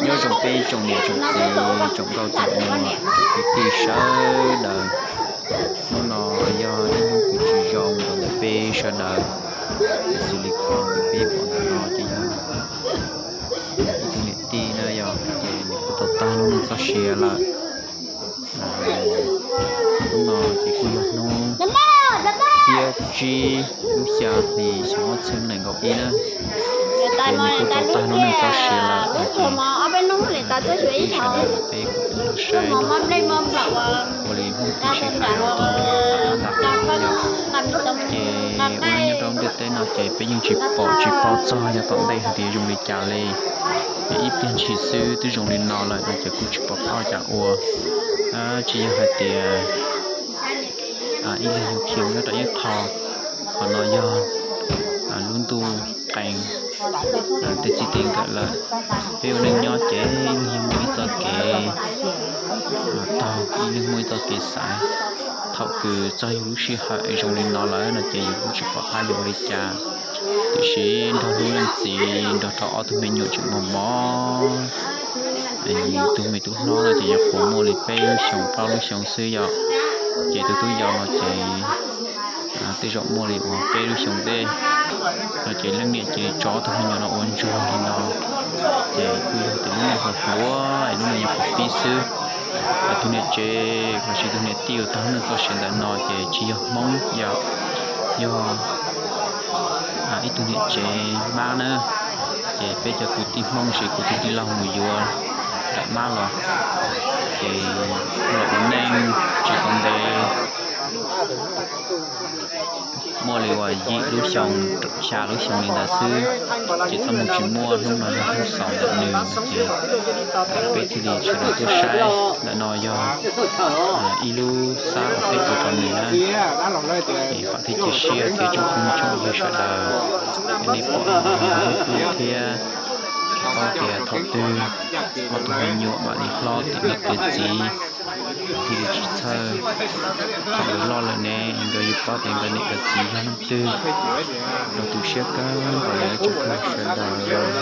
Nyob zoo peb tsoom niam tsoom txiv, tsoom nkauj tsoom muam, tsoom kwv tij sawv daws. Hnub no yog ib hnub kws tsis zoo rau ntawm peb sawv daws. Xws li qhov kws peb pom ntawm no ces yog ib tug niam tij na yog, ces nws kuj tau tag lub neej txoj sia lawm. Hnub no ces kuj yog hnub xiab tsib lub xya hli xyoo ob txhiab nees nkaum ib na, ces nws kuj tau tag lub neej txoj sia lawm no ces, ib sawv daws peb kuj tau saib ua li Hmoob twb sib hais los tus ntawm qab ntawm qab yog, ces ua neej nyob rau ntiaj teb no ces peb yeej tsis pom tsis paub txog yog tom ntej hais tias zoo li cas li. Ces ib pliag ntshis xwb twb zoo li no lawm no ces kuj tsis pom qab ua cas ua. Tsis yog hais tias ib leeg yug khiav mus nyob rau ib qho, qhov no yog lub ntuj qee tej txij tej nkawm lawm. Peb ua neej nyob ces ib leeg yog muaj ib txoj kev taug, ib leeg muaj ib txoj kev xaiv. Thaum kws txog yus lub sij hawm zoo li no lawm no ces yus kuj tsis pom qab yuav ua li cas. Tiam sis nrog lub leej txiv nrog rau ob tug me nyuam tseem mos mos, tus me tub hlob no ces nyuam qhuav muaj li peb lub xyoos plaub lub xyoos xwb yom. Ces tus tub yau no ces tej zaum muaj li uas peb lub xyoos ntej no ces leej niam cia li tso ob tug me nyuam no ua ntsuag li no. Ces kuj yog tias lub neej hluas hluas es lub neej nyuam qhuav pib xwb. Tus niam tsev los sis tus niam tij uas tag lub neej txoj sia ntawm no ces tsis yog Hmoob yom, yog ib tug niam tsev Mab na. Ces peb cov kwv tij Hmoob los sis kwv tij tij laug mus yuav nram Mab los ces los ua neej tsis tau ntev, muaj li uas yim lub xyoo, xya lub xyoo li ntawd xwb. Ces txoj hmoo tsis muaj, hnub no yog hnub xaus ntawm nws ces peb thiaj li sawv daws tuaj saib. Ntawm no yog ib lub xab uas peb ua rau nws na. Ces vam thiab cia siab tias tsoom phooj tsoom ywg sawv daws, nej pom no yog hnub twg thiab tsis paub tias thaum twg ob tug me nyuam mam li hlob tiav niam tiav txiv, thiaj li tsis txhawj. Thaum nkawd loj lawm ne nkawd yuav paub tias nkawd niam nkawd txiv yog leej twg. Los tu siab kawg nkaus li tsoom phooj ywg sawv daws.